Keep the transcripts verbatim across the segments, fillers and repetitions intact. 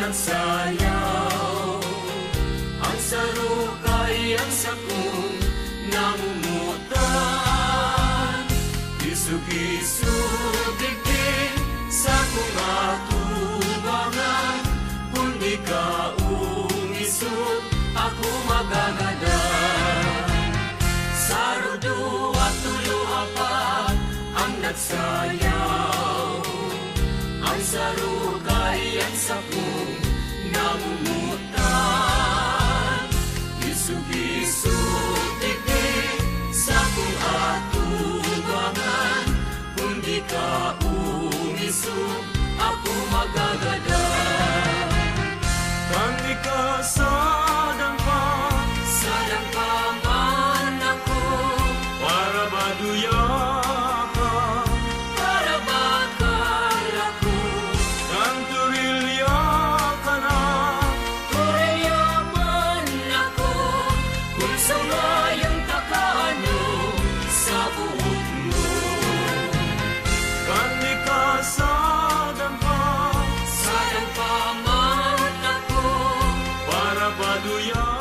Sayaw, ang saro kaiyan sakong namumotan. Isog-isog digdi sakong atubangan. Kun di ka ongisog, ako magagadan. Saro, duwa, tolo, apat ang nagsayaw. Ang saro kaiyan sakong namumotan. Isog-isog digdi sakong atubangan. Kun di ka ongisog, ako magagadan. Kan ika sadang pa, sadang pa man ako, para ba duya ka? Para ba kala ko? Kan turilya ka na, turilya man ako. Kun sungayang ka kaano sa buot mo, kan ika sadang pa, sadang pa man ako, para ba duya ka?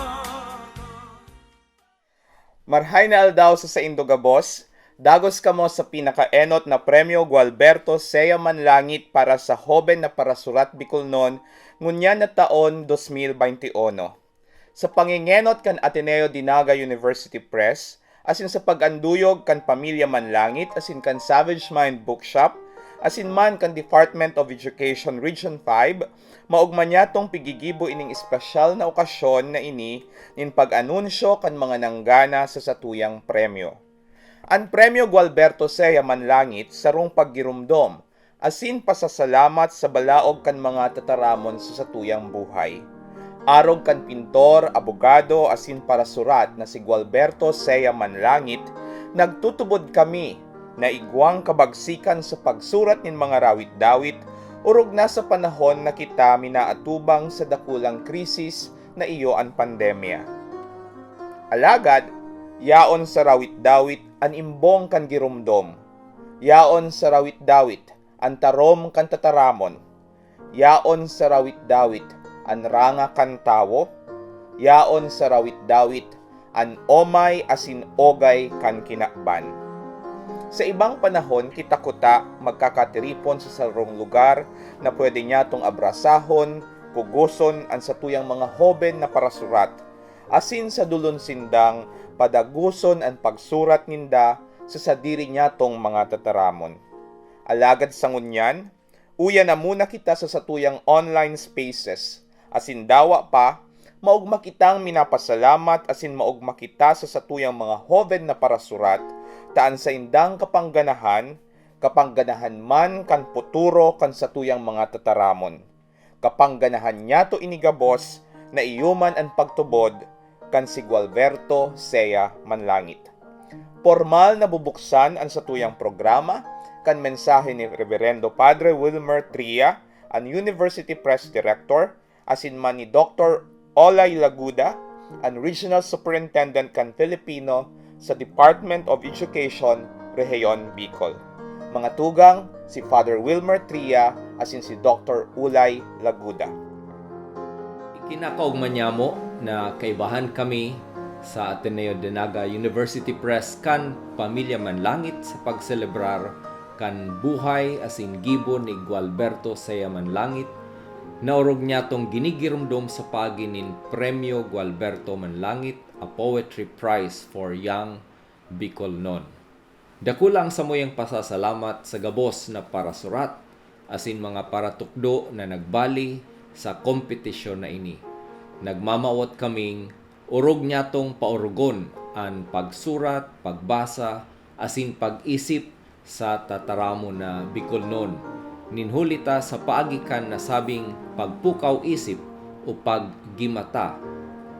Marhay na aldaw sa saindo gabos. Dagos kamo sa pinakaenot na Premyo Gualberto Sea Manlangit para sa Hoben na Parasurat Bicolnon, ngunyan na taon dos mil baynte uno. Sa pangengenot kan Ateneo de Naga University Press, asin sa pag-anduyog kan Pamilya Manlangit asin kan Savage Mind Bookshop, asin man kan Department of Education Region five, maogma niyatong pigigibo ining espesyal na okasyon na ini nin pag-anunsyo kan mga nanggana sa satuyang premyo. An Premyo Gualberto Sea Manlangit sarong paggiromdom asin pasasalamat sa balaog kan mga tataramon sa satuyang buhay. Arog kan pintor, abogado, asin parasurat na si Gualberto Sea Manlangit, nagtutubod kami na igwang kabagsikan sa pagsurat nin mga rawit-dawit, orog na sa panahon na kita minaatubang sa dakulang krisis na iyo an pandemya. Alagad, yaon sa rawit-dawit an imbong kan giromdom. Yaon sa rawit-dawit an tarom kan tataramon. Yaon sa rawit-dawit an ranga kan tawo. Yaon sa rawit-dawit an omay asin ogay kan kinaban. Sa ibang panahon, kita kuta magkakatiripon sa sarong lugar na pwede nyatong abrasahon, kugoson an satuyang mga hoben na parasurat, asin sa dulon sindang padagoson an pagsurat ninda sa sadiri nyatong mga tataramon. Alagad sa ngunyan, uya na muna kita sa satuyang online spaces, asin dawa pa, maogma kitang minapasalamat asin maogma kita sa satuyang mga hoben na parasurat, ta an saindang kapangganahan, kapangganahan man kan puturo kan satuyang mga tataramon. Kapangganahan niyato ini gabos na iyo man an pagtubod kan si Gualberto Sea Manlangit. Pormal na bubuksan an satuyang programa kan mensahe ni Reberendo Padre Wilmer Tria, an University Press Director, asin man ni Doktor Olay Laguda, an Regional Superintendent kan Filipino sa Department of Education, Rehiyon Bicol. Mga tugang, si Father Wilmer Tria asin si Doktor Ulay Laguda. Ikinakaogma niyamo na kaibahan kami sa Ateneo de Naga University Press kan Pamilya Manlangit sa pagselebrar kan buhay asin gibo ni Gualberto Sea Manlangit, na orog niyatong ginigiromdom sa paagi nin Premyo Gualberto Manlangit, a Poetry Prize for Young Bicolnon. Dakula ang samuyang pasasalamat sa gabos na parasurat asin mga paratukdo na nagbali sa kompetisyon na ini. Nagmamawot kaming orog niyatong paorogon an pagsurat, pagbasa, asin pag-isip sa tataramon na Bicolnon. Nin huli ta sa paagi kan nasabing pagpukaw isip o paggimata,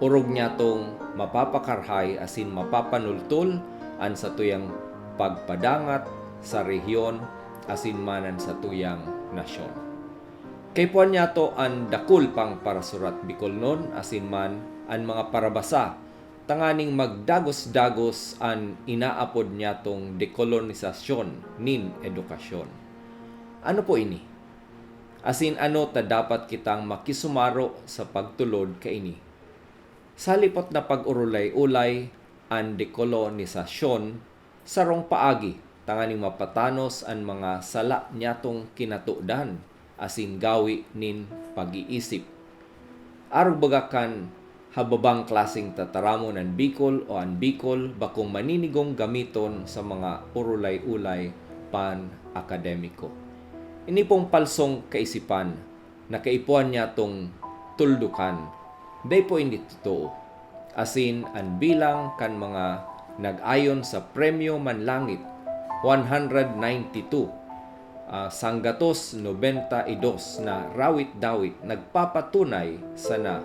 orog niyatong mapapakarhay asin mapapanultol an satuyang pagpadangat sa rehiyon asin man an satuyang nasyon. Kaipuhan niyato an dakul pang parasurat Bicolnon asin man an mga parabasa tanganing magdagos-dagos an inaapod niyatong dekolonisasyon nin edukasyon. Ano po ini? Asin ano ta dapat kitang makisumaro sa pagtulod kaini? Sa lipot na pag-urulay-ulay, an dekolonisasyon sarong paagi tanganing mapatanos an mga sala niyatong kinatodan asin gawi nin pag-iisip. Arog baga kan hababang klaseng tataramon an Bicol o an Bicol bakong maninigong gamiton sa mga urulay-ulay pan-akademiko. Ini pong palsong kaisipan na kaipuhan niyatong tuldukan, dai po ini totoo. Asin an bilang kan mga nag-ayon sa Premyo Manlangit, one hundred ninety-two, ah, sanggatos nobenta y dos na rawit-dawit nagpapatunay sana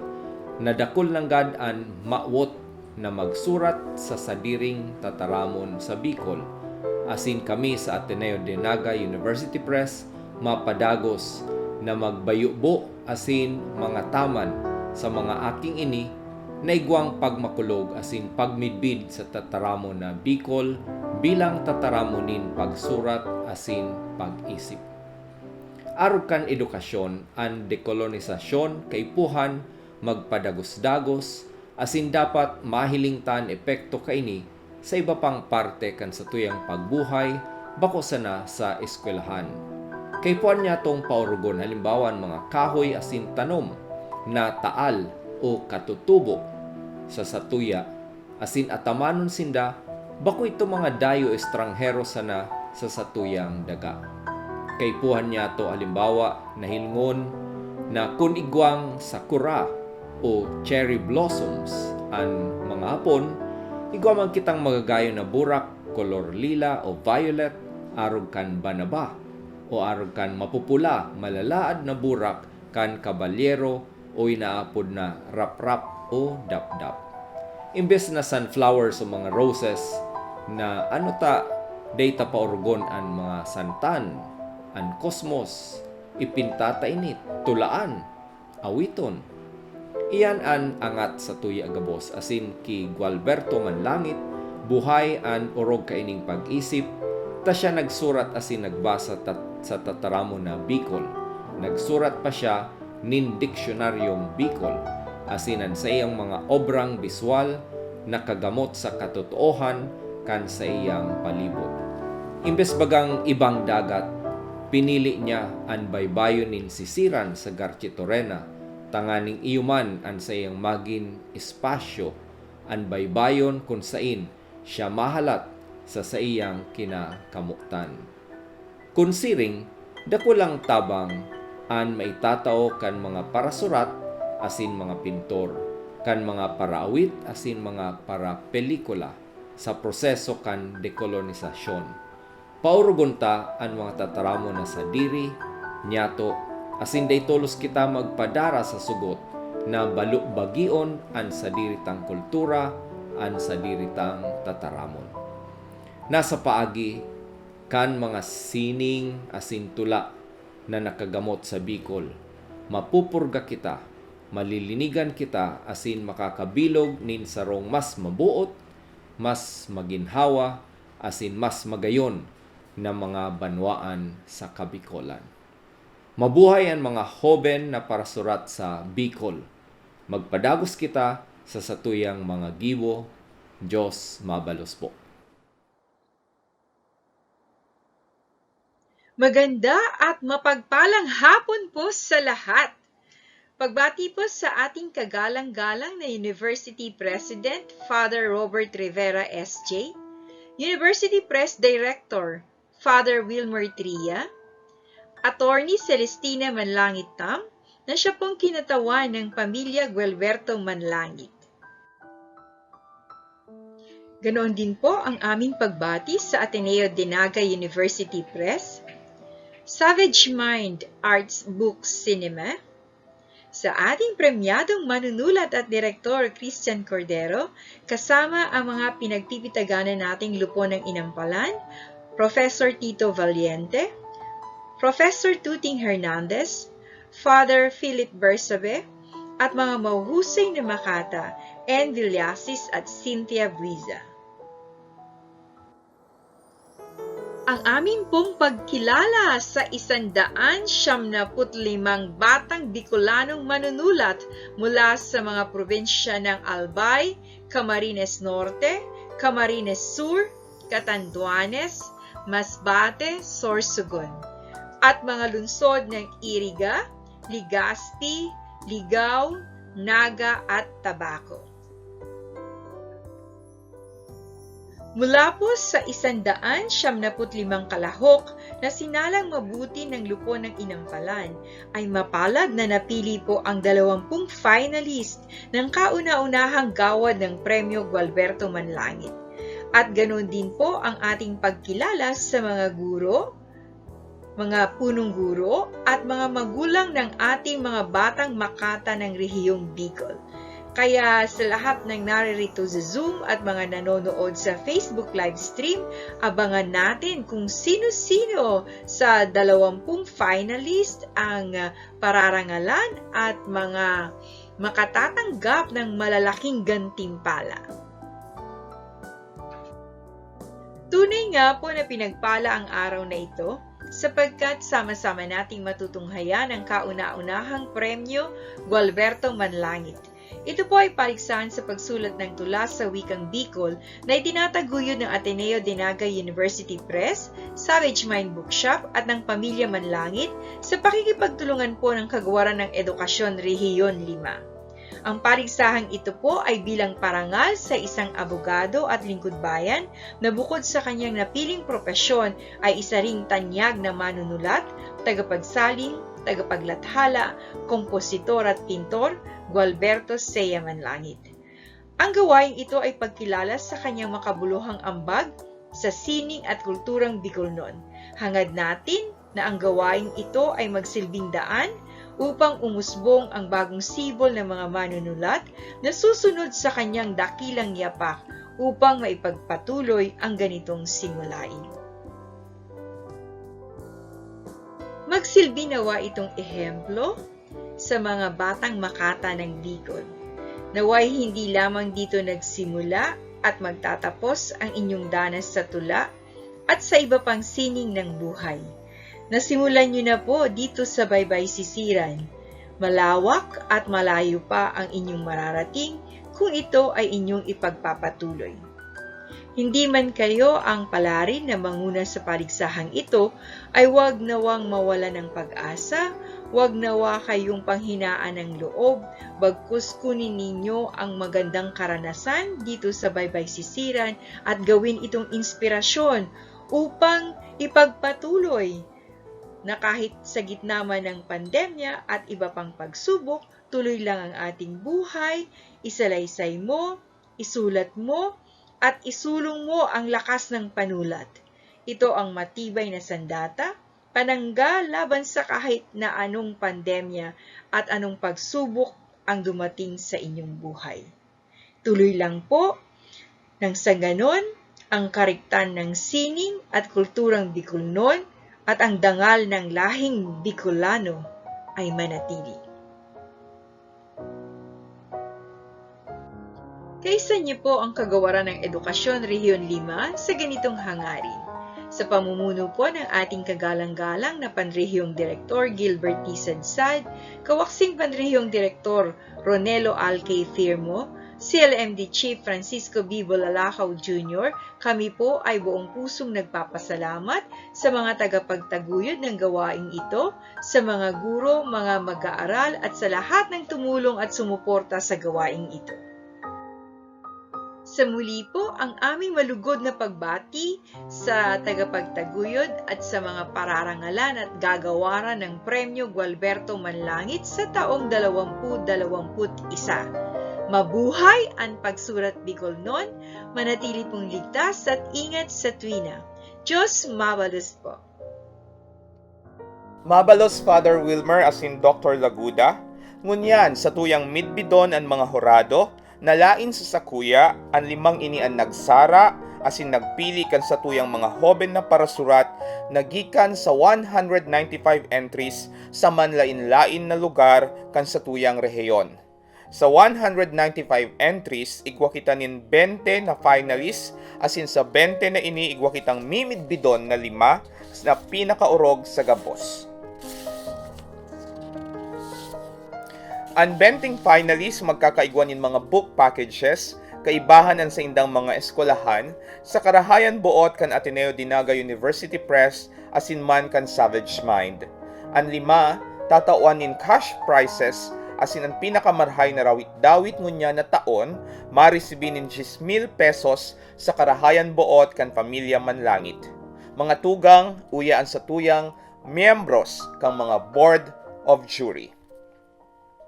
na dakul nanggad an mawot na magsurat sa sadiring tataramon sa Bicol, asin kami sa Ateneo de Naga University Press mapadagos na magbayubo asin mangataman sa mga aking ini na igwang pagmakulog asin pagmidbid sa tataramon na Bicol bilang tataramon nin pagsurat asin pag-isip. Arog kan edukasyon, an dekolonisasyon kaipuhan magpadagos-dagos asin dapat mahiling ta an epekto kaini sa iba pang parte kan satuyang pagbuhay, bako sana sa eskwelahan. Kaipuhan niyatong paorogon, halimbawa, an mga kahoy asin tanom na taal o katutubo sa satuya, asin atamanon sinda, bako ito mga dayo estranghero sana sa satuyang daga. Kaipuhan niyato, halimbawa, na hilngon na kun igwang sakura o cherry blossoms an mga Hapon, igwa man kitang magagayon na burak, kolor lila o violet, arog kan banaba, o arog kan mapupula, malalaad na burak kan kabalyero o inaapod na raprap o dapdap. Imbes na sunflowers o mga roses na ano ta, dai ta paorogon an mga santan, an kosmos, ipinta ta ini, tulaan, awiton. Iyan an angat sa tuya gabos, asin ki Gualberto Manlangit, buhay an orog kaining pag-isip, ta siya nagsurat asin nagbasa tat-, sa tataramon na Bicol. Nagsurat pa siya nin Diksyonaryong Bicol, asin an saiyang mga obrang biswal nakagamot sa katotoohan kan saiyang palibot. Imbes bagang ibang dagat, pinili niya an baybayon nin Sisiran sa Garchitorena, tanganing iyo man an saiyang magin espasyo, an baybayon kun sain siya mahalat sa saiyang kinakamotan. Kun siring, dakulang tabang an maitatao kan mga parasurat asin mga pintor, kan mga paraawit asin mga parapelikula sa proseso kan dekolonisasyon. Paorogon ta an mga tataramon na sadiri, nyato, asin dai tolos kita magpadara sa sugot na balubagion an sadiri tang kultura, an sadiri tang tataramon. Nasa paagi kan mga sining asin tula na nakagamot sa Bicol, mapupurga kita, malilinigan kita asin makakabilog nin sarong mas maboot, mas maginhawa, asin mas magayon na mga banwaan sa Kabicolan. Mabuhay an mga hoben na parasurat sa Bicol. Magpadagos kita sa satuyang mga gibo. Diyos mabalos po. Maganda at mapagpalang hapon po sa lahat. Pagbati po sa ating kagalang-galang na University President, Father Robert Rivera, S J, University Press Director, Father Wilmer Tria, Attorney Celestina Manlangit Tam, na siya pong kinatawan ng pamilya Gualberto Manlangit. Ganoon din po ang aming pagbati sa Ateneo de Naga University Press, Savage Mind Arts Book Cinema, sa ating premyadong manunulat at direktor, Christian Cordero, kasama ang mga pinagpipitaganan nating lupon ng inampalan, Professor Tito Valiente, Professor Tuting Hernandez, Father Philip Bersabe, at mga mahuhusay na makata, Ann Villasis at Cynthia Buiza. Ang amin pong pagkilala sa isandaan siyam na put limang batang Bicolanong manunulat mula sa mga probinsya ng Albay, Camarines Norte, Camarines Sur, Catanduanes, Masbate, Sorsogon, at mga lungsod ng Iriga, Legazpi, Ligao, Naga at Tabaco. Mula po sa isandaan siyam na put limang kalahok na sinalang mabuti ng lupon ng inampalan, ay mapalad na napili po ang dalawampung finalist ng kauna-unahang gawad ng Premyo Gualberto Manlangit. At ganun din po ang ating pagkilala sa mga guro, mga punong guro, at mga magulang ng ating mga batang makata ng rehiyong Bicol. Kaya sa lahat ng naririto sa Zoom at mga nanonood sa Facebook live stream, abangan natin kung sino-sino sa dalawampung finalist ang, ah, pararangalan at mga makatatanggap ng malalaking gantimpala. Tunay nga po na pinagpala ang araw na ito, sapagkat sama-sama nating matutunghayan ang kauna-unahang premyo Gualberto Manlangit. Ito po ay paligsahan sa pagsulat ng tula sa wikang Bicol na itinataguyod ng Ateneo de Naga University Press, Savage Mind Bookshop at ng Pamilya Manlangit sa pakikipagtulungan po ng Kagawaran ng Edukasyon Rehiyon lima. Ang paligsahang ito po ay bilang parangal sa isang abogado at lingkod bayan na bukod sa kanyang napiling propesyon ay isa ring tanyag na manunulat, tagapagsalin, tagapaglathala, kompositor at pintor, Gualberto Sea Manlangit. Ang gawaing ito ay pagkilala sa kanyang makabuluhang ambag sa sining at kulturang Bicolnon. Hangad natin na ang gawaing ito ay magsilbing daan upang umusbong ang bagong sibol ng mga manunulat na susunod sa kanyang dakilang yapak upang maipagpatuloy ang ganitong simulain. Magsilbi nawa itong ehemplo sa mga batang makata ng Bicol. Naway hindi lamang dito nagsimula at magtatapos ang inyong danas sa tula at sa iba pang sining ng buhay. Nasimulan niyo na po dito sa Baybay Sisiran. Malawak at malayo pa ang inyong mararating kung ito ay inyong ipagpapatuloy. Hindi man kayo ang palarin na manguna sa paligsahang ito, ay wag nawang mawala ng pag-asa, wag nawa kayong panghinaan ng loob, bagkus kunin ninyo ang magandang karanasan dito sa Baybay Sisiran at gawin itong inspirasyon upang ipagpatuloy na kahit sa gitna man ng pandemya at iba pang pagsubok, tuloy lang ang ating buhay, isalaysay mo, isulat mo, at isulong mo ang lakas ng panulat. Ito ang matibay na sandata, panangga laban sa kahit na anong pandemya at anong pagsubok ang dumating sa inyong buhay. Tuloy lang po, nang sa ganon, ang kariktan ng sining at kulturang Bicolnon at ang dangal ng lahing Bicolano ay manatili. Kaisan niyo po ang Kagawaran ng Edukasyon Rehiyon lima sa ganitong hangarin. Sa pamumuno po ng ating kagalang-galang na panrehiyong direktor Gilbert T. Sadsad, kawaksing panrehiyong direktor Ronelo Alkay Firmo, C L M D Chief Francisco B. Bulalakaw Junior, kami po ay buong pusong nagpapasalamat sa mga tagapagtaguyod ng gawaing ito, sa mga guro, mga mag-aaral at sa lahat ng tumulong at sumuporta sa gawaing ito. Sa muli po, ang aming malugod na pagbati sa tagapagtaguyod at sa mga pararangalan at gagawaran ng Premyo Gualberto Manlangit sa taong dalawampu dalawamput isa. Mabuhay an pagsurat Bicolnon, manatili pong ligtas at ingat sa tuwina. Diyos mabalos po. Mabalos Father Wilmer asin Doktor Laguda, ngunyan satuyang midbidon an mga hurado na lain sa sakuya, an limang ini an nagsara asin nagpili kan satuyang mga hoben na parasurat na gikan sa one hundred ninety-five entries sa manlaen-laen na lugar kan satuyang rehiyon. Sa one hundred ninety-five entries, igwa kita nin bente na finalists, asin sa bente na ini, igwa kitang mimidbidon na lima na pinakaorog sa gabos. An benteng finalists magkakaigwa nin mga book packages, kaibahan an saindang mga eskwelahan, sa Karahayan Boot kan Ateneo de Naga University Press asin man kan Savage Mind. An lima, tatawan nin cash prizes, asin an pinakamarhay na rawit-dawit ngunyan na taon, maresibi nin diyes mil pesos sa Karahayan Boot kan Pamilya Manlangit. Mga tugang, uya an satuyang miyembros kan mga Board of Jury.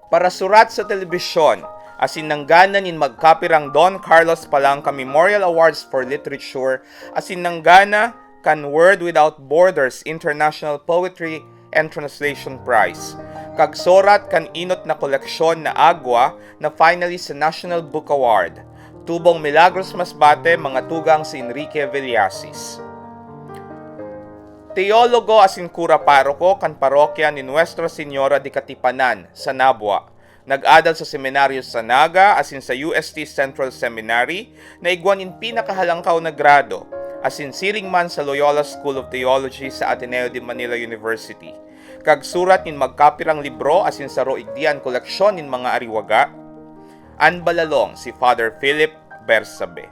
Parasurat sa telebisyon, asin nanggana nin magkapirang Don Carlos Palanca Memorial Awards for Literature, asin nanggana kan Word Without Borders International Poetry and Translation Prize. Kagsurat kan inot na koleksyon na Agwa na finalist sa National Book Award. Tubong Milagros Masbate, mga tugang si Enrique Villasis. Teologo asin kura paroko kan parokya ni Nuestra Señora de Katipanan sa Nabua. Nag-adal sa seminaryo sa Naga asin sa U S T Central Seminary na igwa nin pinakahalangkaw na grado, asin siring man sa Loyola School of Theology sa Ateneo de Manila University. Kagsurat nin magkapirang libro asin saro igdi an koleksyon nin mga ariwaga, an balalong si Father Philip Bersabe.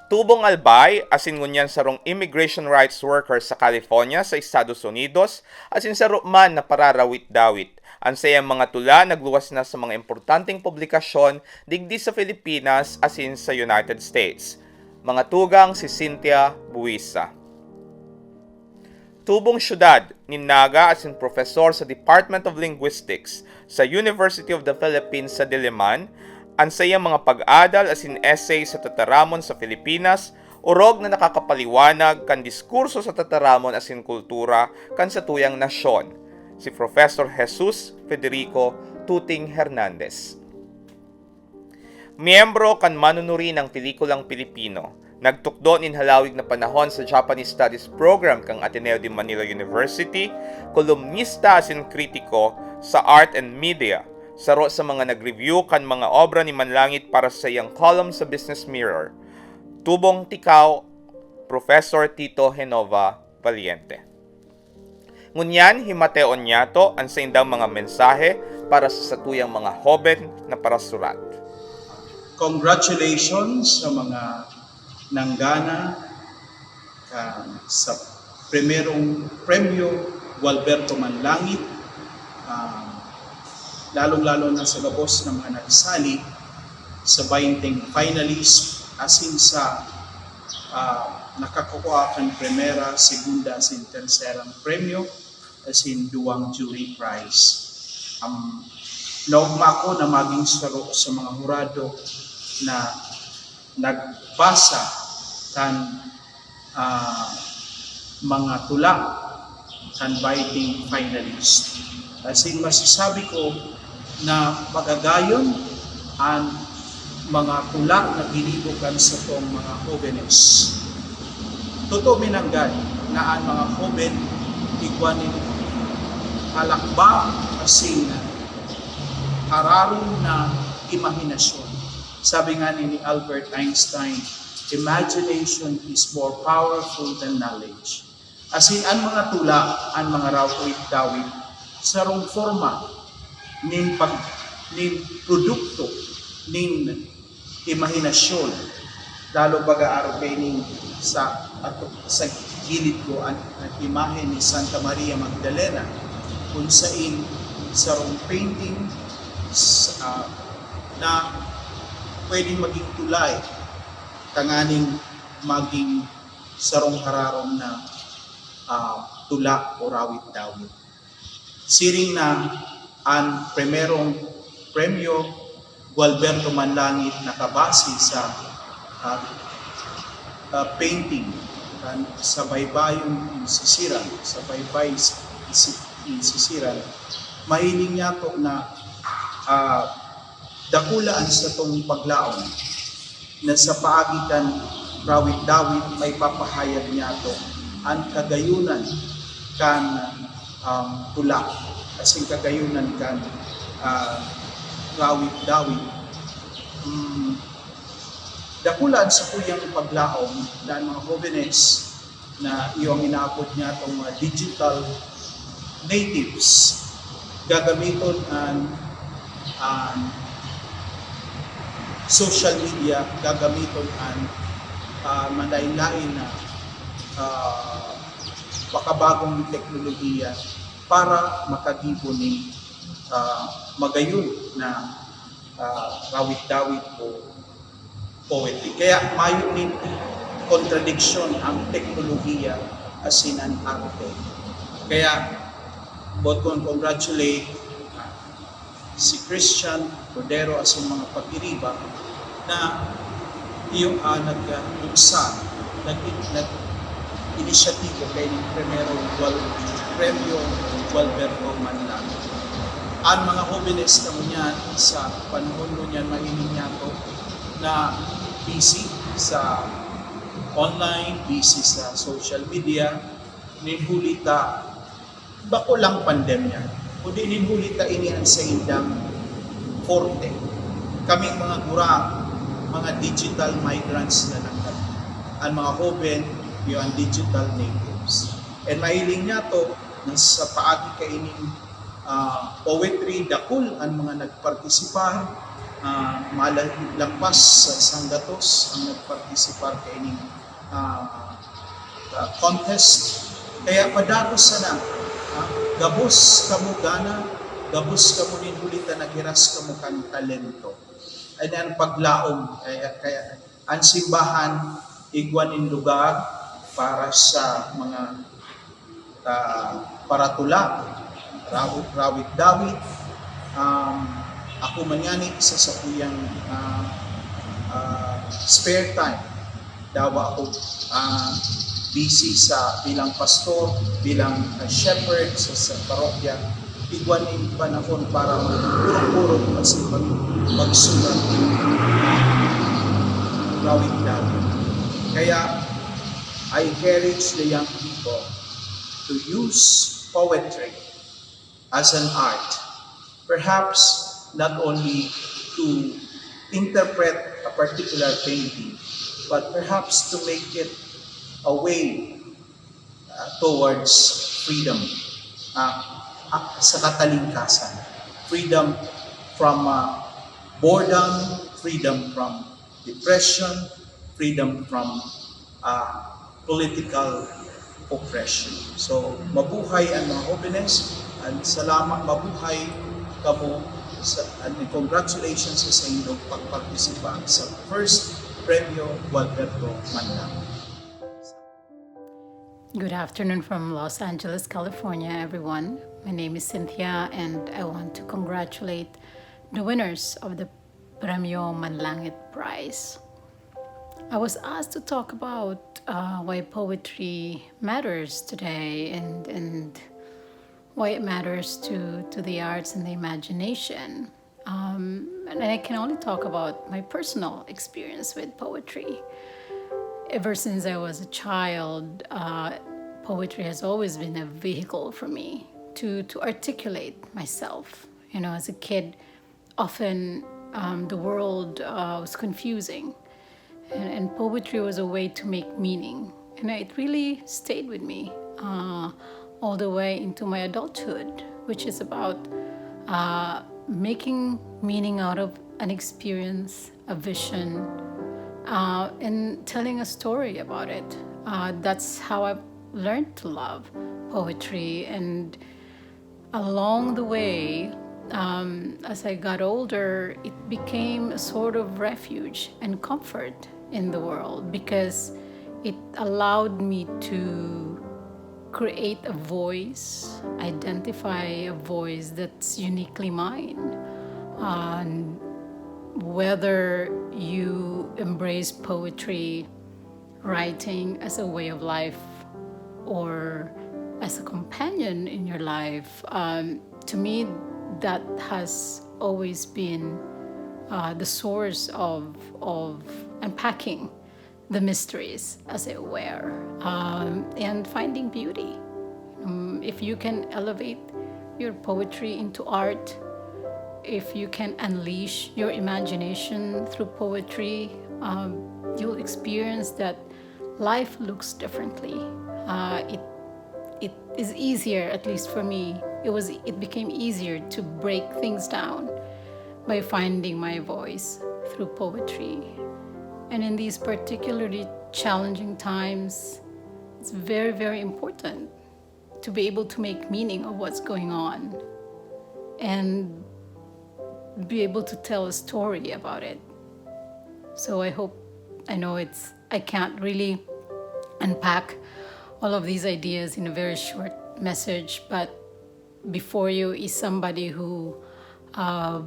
Tubong Albay, asin ngunyan sarong immigration rights worker sa California sa Estados Unidos, asin saro man na pararawit-dawit. An saiyang mga tula nagluwas na sa mga importanteng publikasyon digdi sa Pilipinas asin sa United States. Mga tugang si Cynthia Buisa. Tubong syudad nin Naga asin profesor sa Department of Linguistics sa University of the Philippines sa Diliman, an saiyang mga pag-adal asin essay sa tataramon sa Pilipinas, orog na nakakapaliwanag kan diskurso sa tataramon asin kultura kan satuyang nasyon, si Professor Jesus Federico Tuting Hernandez. Miyembro kan manunurinang pelikulang Pilipino, nagtukdo nin halawig na panahon sa Japanese Studies Program kan Ateneo de Manila University, kolumnista asin kritiko sa art and media. Saro sa mga nag-review kan mga obra ni Manlangit para sa saiyang column sa Business Mirror. Tubong tikaw, Professor Tito Genova Valiente. Ngunyan, himateon niyato an saindang mga mensahe para sa satuyang mga hoben na parasurat. Congratulations sa mga nanggana ka, sa primerong premyo Gualberto Manlangit, ah, lalong-lalo na sa gabos na mga nagsali sa bainteng finalist asin sa, ah, nakakukuha kan primera, segunda asin terserang premyo asin duwang jury prize. Am, naogma ako na magin saro sa mga hurado na nagbasa kan, ah, mga tula kan baiteng finalist. Asin masasabi ko na magagayon an mga tula na ginibo kan satong mga hobenes. Totoo minanggad na an mga hoben igwa nin halakbang asin hararom na imahinasyon. Sabi ngani ni Albert Einstein, "Imagination is more powerful than knowledge." Asin an mga tula, an mga rawit-dawit, sarong forma nin pag, nin produkto nin imahinasyon. Lalo baga arog kaini sa ato, sa gilid ko an, an imahe ni Santa Maria Magdalena, kun sain sarong painting sa, ah, na pwedeng maging tulay tanganing maging sarong hararom na, ah, tula o rawit-dawit. Siring na an primerong premyo Gualberto Manlangit nakabase sa, ah, ah, painting kan sa Baybayong Insisiran, sa Baybay Insi-, Insisiran. Mahiling niyato na, ah, dakula an satong paglaom na sa paagi kan rawit-dawit maipapahayag niyato an kagayonan kan, um, tula, asin kagayonan kan, ah, Rawit-dawit. Hmm, dakula an sakuyang paglaom na an mga hobenes na iyo ang inaapod niya itong mga digital natives. Gagamiton an, an social media, gagamiton an, ah, manlain-lain na, ah, makabagong teknolohiya para makagibo nin, ah, magayon na, ah, rawit-dawit o poetry. Kaya mayo nin kontradiksyon ang teknolohiya asin an arte. Kaya, boot kong congratulate, ah, si Christian Cordero asin mga pag-iriba na iyo, ah, nag-, ah, buksa, nag-, nag-inisyatibo kaining primero Gual-, Premyo Gualberto Manlangit. An mga hobenes kamo niyan, sa panahon ngunyan, mahiling niyato na busy sa online, busy sa social media, nin huli ta bako lang pandemya, kundi nin huli ta ini an saindang forte. Kaming mga gurang, mga digital migrants na lang kami. An mga hoben, iyo an digital natives. And mahiling niyato na sa paagi kaining, ah, poetry, dakul an mga nagpartisipar, ah, mala-, lampas sa sanggatos ang nagpartisipar kaining, ah, ah, contest. Kaya padagos sana, ah, gabos kamo gana, gabos kamo nin huli ta naghiras kamo kan talento. Ay, an paglaom, kaya, kaya an simbahan igwa nin lugar para sa mga, ah, paratula, raw-, rawit-dawit. Um, ako man ngani sa sakuyang, ah, ah, spare time, dawa ako, ah, busy sa bilang pastor, bilang, ah, shepherd sa, sa parokya. Igwa nin panahon para magpurog-purog asin mag-, magsurat nin rawit-dawit. Kaya, I encourage the young people to use poetry as an art. Perhaps not only to interpret a particular painting, but perhaps to make it a way, uh, towards freedom, uh, uh, sa katalingkasan. Freedom from, uh, boredom, freedom from depression, freedom from, uh, political oppression. So, mabuhay an mga hobenes, and salamat, mabuhay kamo sa, and congratulations sa inyong pagpartisipa sa first Premyo Gualberto Manlangit. Good afternoon from Los Angeles, California, everyone. My name is Cynthia, and I want to congratulate the winners of the Premio Manlangit Prize. I was asked to talk about, uh, why poetry matters today and, and why it matters to, to the arts and the imagination. Um, and I can only talk about my personal experience with poetry. Ever since I was a child, uh, poetry has always been a vehicle for me to, to articulate myself. You know, as a kid, often, um, the world, uh, was confusing. And, and poetry was a way to make meaning. And it really stayed with me, uh, all the way into my adulthood, which is about, uh, making meaning out of an experience, a vision, uh, and telling a story about it. Uh, that's how I learned to love poetry. And along the way, um, as I got older, it became a sort of refuge and comfort in the world because it allowed me to create a voice, identify a voice that's uniquely mine. And whether you embrace poetry, writing as a way of life, or as a companion in your life, um, to me, that has always been, uh, the source of, of unpacking the mysteries, as it were, um, and finding beauty. Um, if you can elevate your poetry into art, If you can unleash your imagination through poetry, um, you'll experience that life looks differently. Uh, it it is easier, at least for me. It was it became easier to break things down by finding my voice through poetry. And in these particularly challenging times, it's very, very important to be able to make meaning of what's going on and be able to tell a story about it. So I hope, I know it's, I can't really unpack all of these ideas in a very short message, but before you is somebody who uh,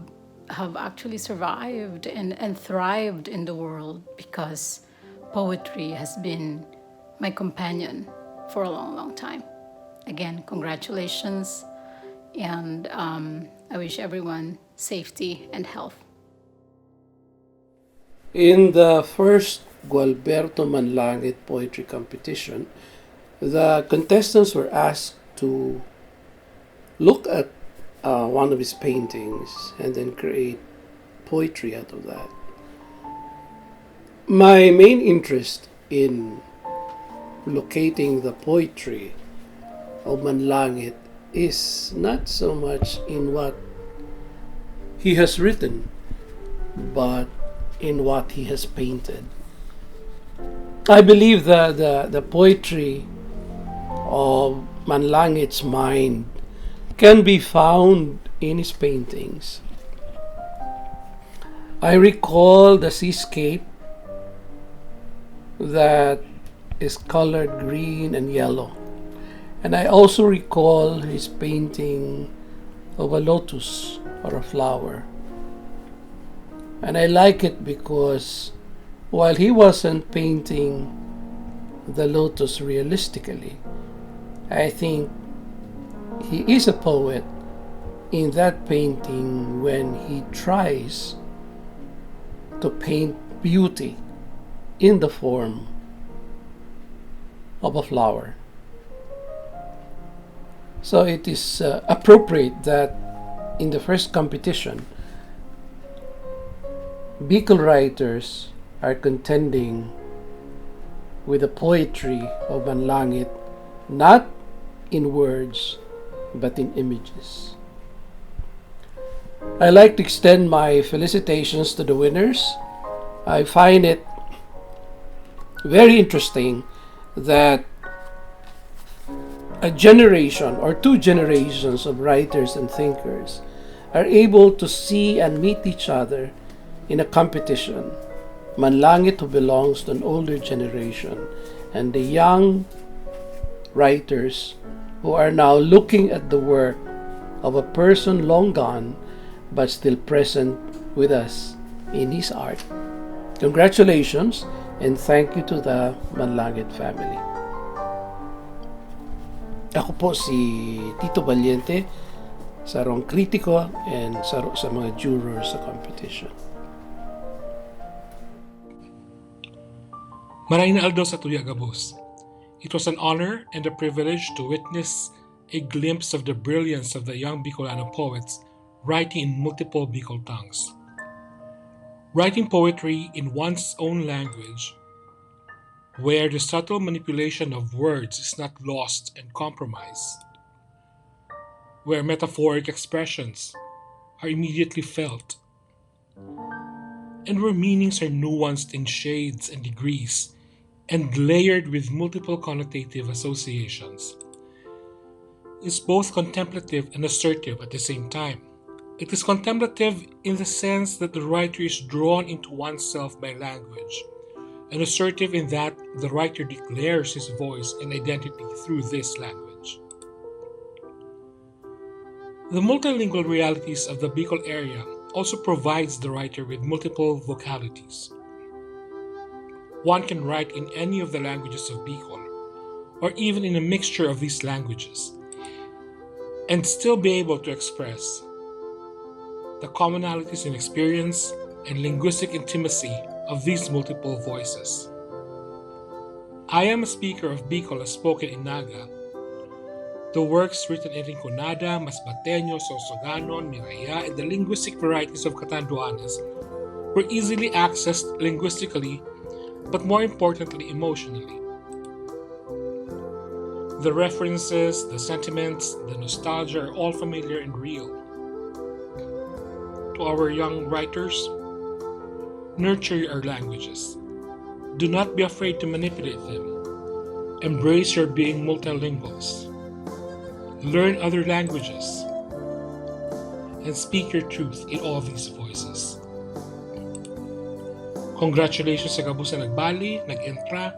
have actually survived and, and thrived in the world because poetry has been my companion for a long, long time. Again, congratulations, and um, I wish everyone safety and health. In the first Gualberto Manlangit Poetry Competition, the contestants were asked to look at uh, one of his paintings and then create poetry out of that. My main interest in locating the poetry of Manlangit is not so much in what he has written, but in what he has painted. I believe that the, the poetry of Manlangit's mind can be found in his paintings. I recall the seascape that is colored green and yellow. And I also recall his painting of a lotus or a flower. And I like it because while he wasn't painting the lotus realistically, I think he is a poet in that painting when he tries to paint beauty in the form of a flower. So it is uh, appropriate that in the first competition, Bicol writers are contending with the poetry of Manlangit, not in words, but in images. I like to extend my felicitations to the winners. I find it very interesting that a generation or two generations of writers and thinkers are able to see and meet each other in a competition. Manlangit, who belongs to an older generation, and the young writers who are now looking at the work of a person long gone but still present with us in his art. Congratulations and thank you to the Manlangit family. Ako po si Tito Valiente, sarong kritiko and saro sa mga jurors sa competition. Maray na aldaw sa tuya gabos. It was an honor and a privilege to witness a glimpse of the brilliance of the young Bicolano poets writing in multiple Bicol tongues. Writing poetry in one's own language, where the subtle manipulation of words is not lost and compromised, where metaphoric expressions are immediately felt, and where meanings are nuanced in shades and degrees and layered with multiple connotative associations, is both contemplative and assertive at the same time. It is contemplative in the sense that the writer is drawn into oneself by language, and assertive in that the writer declares his voice and identity through this language. The multilingual realities of the Bicol area also provides the writer with multiple vocalities. One can write in any of the languages of Bicol, or even in a mixture of these languages, and still be able to express the commonalities in experience and linguistic intimacy of these multiple voices. I am a speaker of Bicol as spoken in Naga, The works written in Rinconada, Masbateño, Sorsogon, Miraya, and the linguistic varieties of Catanduanes were easily accessed linguistically, but more importantly, emotionally. The references, the sentiments, the nostalgia are all familiar and real. To our young writers, nurture your languages. Do not be afraid to manipulate them. Embrace your being multilinguals. Learn other languages. And speak your truth in all these voices. Congratulations sa gabos na nagbali, nag-entra,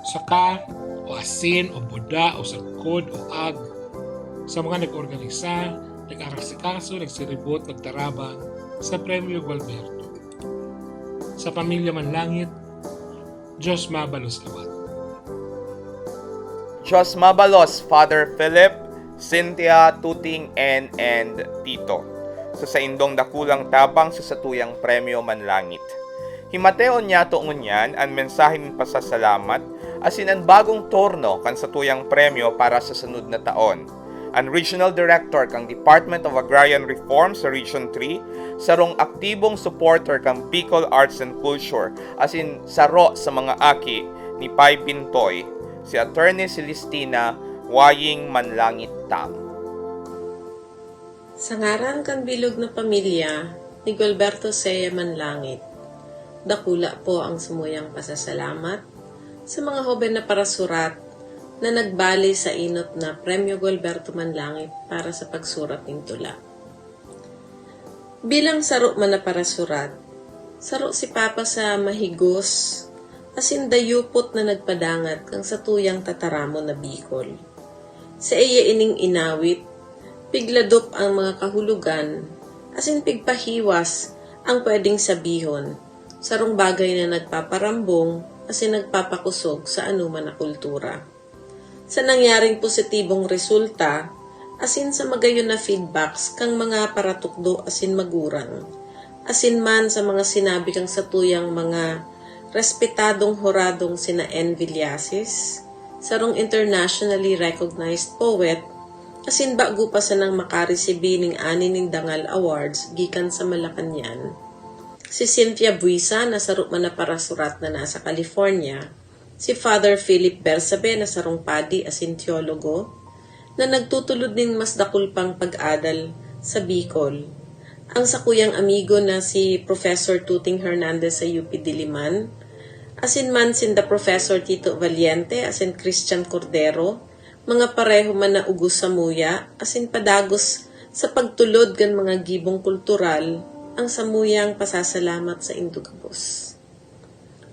saka, o asin, o buda, o sagkod, o ag, sa mga nag-organisa, nag-arasikaso, nagsiribot, nagtarabang sa Premyo Gualberto. Sa pamilya Manlangit, Diyos mabalos liwat. Diyos mabalos, Father Philip, Cynthia, Tuting, N, and Tito, sa saindong dakulang tabang sa satuyang Premyo Manlangit. Himateon niyato ngunyan an mensahe nin pasasalamat asin an bagong turno kan satuyang premyo para sa sunod na taon. An Regional Director kan Department of Agrarian Reform sa Region three, sarong aktibong supporter kan Bicol Arts and Culture, asin saro sa mga aki ni Pay Bintoy, si Attorney Celestina Waying Manlangit Tam. Sa ngaran kan bilog na pamilya ni Gualberto Sea Manlangit, dakula po ang samuyang pasasalamat sa mga hoben na parasurat na nagbali sa inot na Premyo Gualberto Manlangit para sa pagsurat nin tula. Bilang saro man na parasurat, saro si Papa sa mahigos asin dayupot na nagpadangat kan satuyang tataramon na Bicol. Saiya ining inawit, pigladop ang mga kahulogan, asin pigpahiwas ang pwedeng sabihon, sarong bagay na nagpaparambong asin nagpapakusog sa anoman na kultura. Sa nangyaring positibong resulta, asin sa magayon na feedbacks kan mga paratukdo asin magurang, asin man sa mga sinabi kan satuyang mga respetadong huradong sina N. Villasis, sarong internationally recognized poet, asin bago pa sanang makaresibi ning ani nin dangal awards gikan sa Malacañang, si Cynthia Buisa na saro man na parasurat na nasa California, si Father Philip Bersabe na sarong padi asin teologo na nagtutulod nin mas dakul pang pag-adal sa Bicol, ang sakuyang amigo na si Professor Tuting Hernandez sa U P Diliman, asin man sinda Professor Tito Valiente asin Christian Cordero, mga pareho man na ugos samuya asin padagos sa pagtulod kan mga gibong kultural, ang samuyang pasasalamat saindo gabos.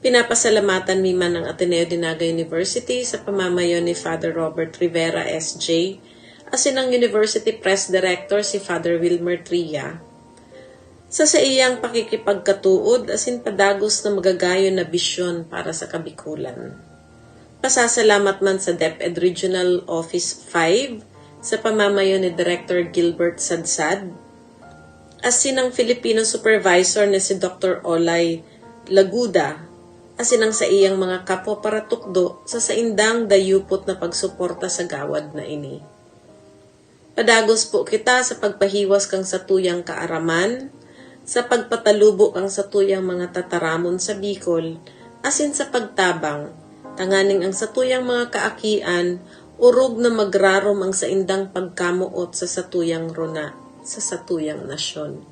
Pinapasalamatan mi man ang Ateneo de Naga University sa pamamayo ni Father Robert Rivera, S J, asin ang University Press Director si Father Wilmer Tria, sa saiyang pakikipagkatuod asin padagos na magagayon na bisyon para sa Kabikulan. Pasasalamat man sa DepEd Regional Office five sa pamamayo ni Director Gilbert Sadsad, asin ang Filipino supervisor na si Doktor Olay Laguda, asin ang saiyang mga kapwa paratukdo sa saindang dayupot na pagsuporta sa gawad na ini. Padagos po kita sa pagpahiwas kan satuyang kaaraman, sa pagpatalubo kan satuyang mga tataramon sa Bicol, asin sa pagtabang, tanganing ang satuyang mga kaakian orog na magrarom ang saindang pagkamoot sa satuyang rona, sa satuyang nasyon.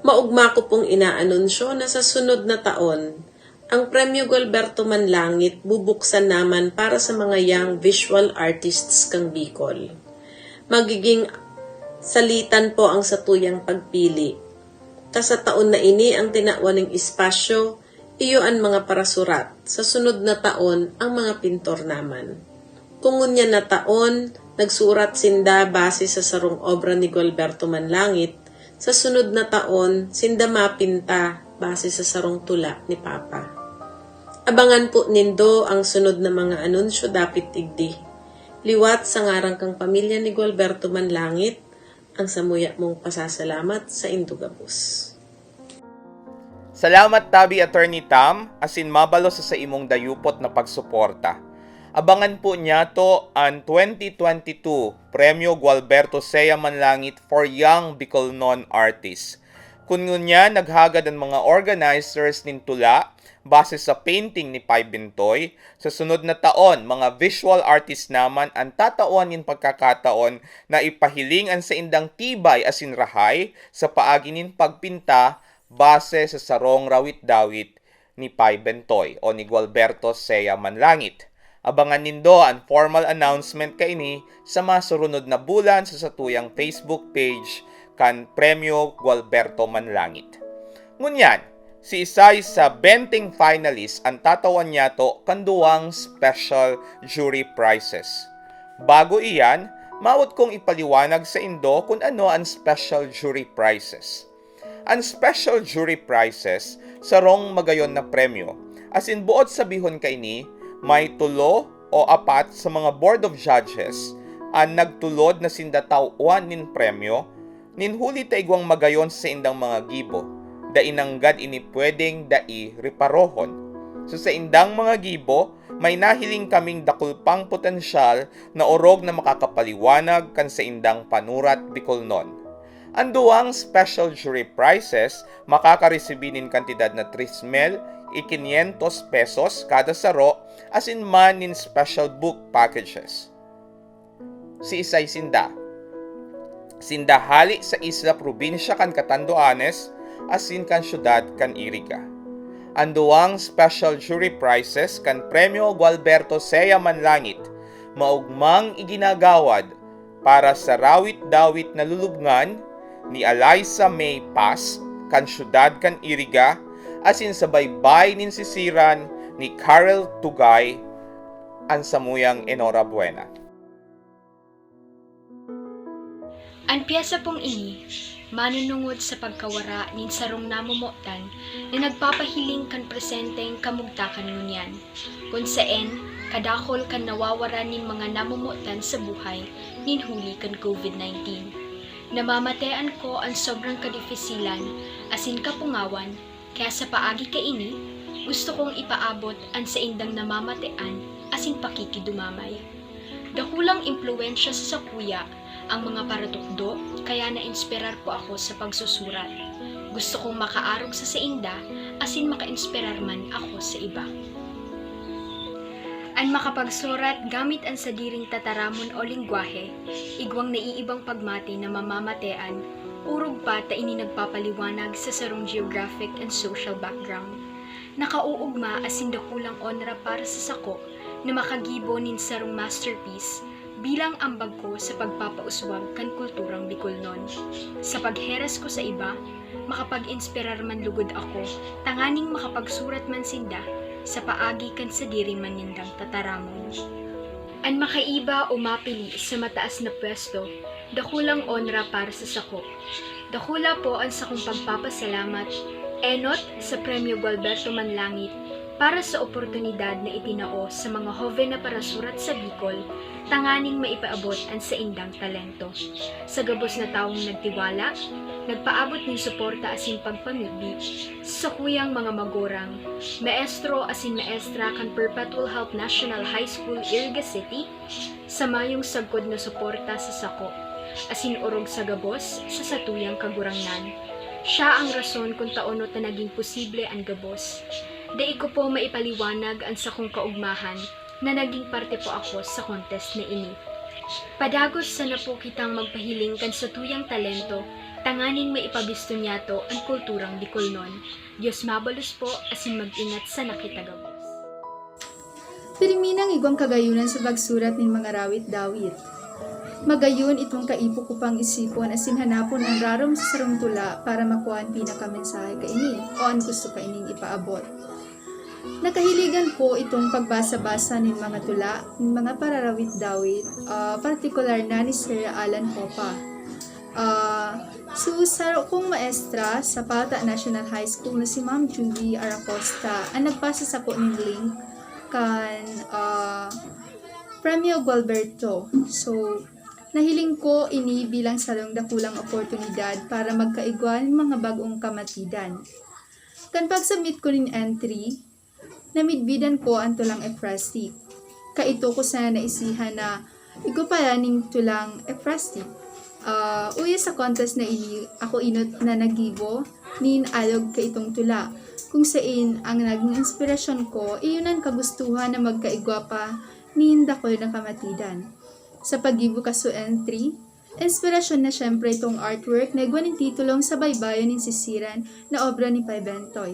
Maogma ko pong inaanunsyo na sa sunod na taon, ang Premyo Gualberto Manlangit bubuksan naman para sa mga young visual artists kan Bicol. Magiging salitan po ang satuyang pagpili. Ta sa taon na ini ang tinawan ning espasyo, iyo an mga parasurat, sa sunod na taon, ang mga pintor naman. Kung ngunyan na taon, nagsurat sinda base sa sarong obra ni Gualberto Manlangit, sa sunod na taon, sinda mapinta base sa sarong tula ni Papa. Abangan po nindo ang sunod na mga anunsyo dapit digdi. Liwat sa ngaran kan pamilya ni Gualberto Manlangit, ang samuya mong pasasalamat saindo gabos. Salamat tabi, Attorney Tam, asin mabalos sa saimong dayupot na pagsuporta. Abangan po niyato an twenty twenty-two Premyo Gualberto Sea Manlangit for Young Bicolnon Artists. Kun ngunyan naghagad an mga organizers nin tula base sa painting ni Pay Bentoy, sa sunod na taon, mga visual artist naman an tatawan nin pagkakataon na ipahiling an saindang tibay asin rahay sa paagi nin pagpinta base sa sarong rawit-dawit ni Pay Bentoy o ni Gualberto Sea Manlangit. Abangan nindo an formal announcement kaini sa masurunod na bulan sa satuyang Facebook page kan Premyo Gualberto Manlangit. Ngunyan, si isay sa benteng finalist an tatawan niyato kan duwang special jury prizes. Bago iyan, mawot kong ipaliwanag saindo kun ano an special jury prizes. An special jury prizes, sarong magayon na premyo. Asin boot sabihon kaini, may tulo o apat sa mga board of judges an nagtulod na sinda tawan nin premyo, nin huli ta igwang magayon sa saindang mga gibo, dai nanggad ini pwedeng dai reparohon. Sa saindang mga gibo, may nahiling kaming dakul pang potensyal na orog na makakapaliwanag kan saindang panurat Bicolnon. An duwang special jury prizes makakaresibi nin kantidad na tres mil y quinientos pesos kada saro asin man nin special book packages. Siisay sinda? Sinda hale sa isla probinsya kan Catanduanes asin kan syudad kan Iriga. An duwang special jury prizes kan Premyo Gualberto Sea Manlangit maogmang iginagawad para sa rawit-dawit na lulubngan ni Alyssa May Paz kan syudad kan Iriga asin sa baybay nin sisiran ni Carel Tugay an samuyang enhorabuena. An pyesa pong ini manunungod sa pagkawara nin sarong namomotan na nagpapahiling kan presenteng kamugtakan ngunyan, kun saen kadakul kan nawawaran nin mga namomotan sa buhay nin huli kan COVID nineteen. Namamatean ko an sobrang kadifisilan asin kapungawan, kaya sa paagi kaini, gusto kong ipaabot an saindang namamatean asin pakikidumamay. Dakulang impluwensya sa sakuya ang mga paratukdo, kaya nainspirar po ako sa pagsusurat. Gusto kong makaarog sa sainda asin makainspirar man ako sa iba. An makapagsurat gamit an sadiring tataramon o lengwahe, igwang naiibang pagmati na mamamatean, orog pa ta ini nagpapaliwanag sa sarong geographic and social background. Nakauugma asin dakulang onra para sa sako na makagibo nin sarong masterpiece bilang ambag ko sa pagpapauswag kan kulturang Bicolnon. Sa pagheras ko sa iba, makapag-inspirar man lugod ako tanganing makapagsurat man sinda sa paagi kan sadiri man nindang tataramon. An makaiba o mapili sa mataas na pwesto, dakulang onra para sa sako. Dakula po an sakong pagpapasalamat enot sa Premyo Gualberto Manlangit para sa oportunidad na itinao sa mga hoven na parasurat sa Bicol tanganing maipaabot an saindang talento. Sa gabos na tawong nagtiwala, nagpaabot nin suporta asin pagpamibi sa sakuyang mga magurang, maestro asin maestra kan Perpetual Help National High School, Iriga City, sa mayong sagkod na suporta sa sako, asin orog sa gabos sa satuyang Kagurangnan. Siya ang rason kun ta ono ta naging posible an gabos. Dai ko po maipaliwanag an sakong kaugmahan na naging parte po ako sa contest na ini. Padagos sana po kitang magpahiling kan satuyang talento tanganing maipabisto niyato an kulturang Bicolnon. Dios mabalos po asin mag-ingat sana kita gabos. Pirmi nang igwang kagayonan sa pagsurat nin mga rawit-dawit. Magayon itong kaipo ko pang isipon asin hanapon an rarom sa sarong tula para makua an pinakamensahe kaini o an gusto kaining ipaabot. Nakahiligan ko itong pagbasa-basa nin mga tula nin mga pararawit-dawit, ah, partikular na ni Sir Alan Copa. Ah, so, saro kong maestra sa Pata National High School na si Ma'am Judy Aracosta ang nagpasa sako nin link kan, ah, Premio Gualberto. So, nahiling ko ini bilang sarong dakulang oportunidad para magkaigwa nin mga bag-ong kamatidan. Kan pag-submit ko nin entry, namidbidan ko an tulang ekphrastic. Kaito ko sana naisihan na igwa pala ning tulang Euphrastic. Ah, uya sa contest na ini, ako inot na naggibo nin alog kaitong tula, kung sain ang naging inspirasyon ko iyo nan kagustuhan na magkaigwa pa nin dakul na kamatidan. Sa paggibo kaso entry, inspirasyon na siyempre itong artwork na igwa nin titulong Sa Baybayon nin Sisiran na obra ni Pay Bentoy,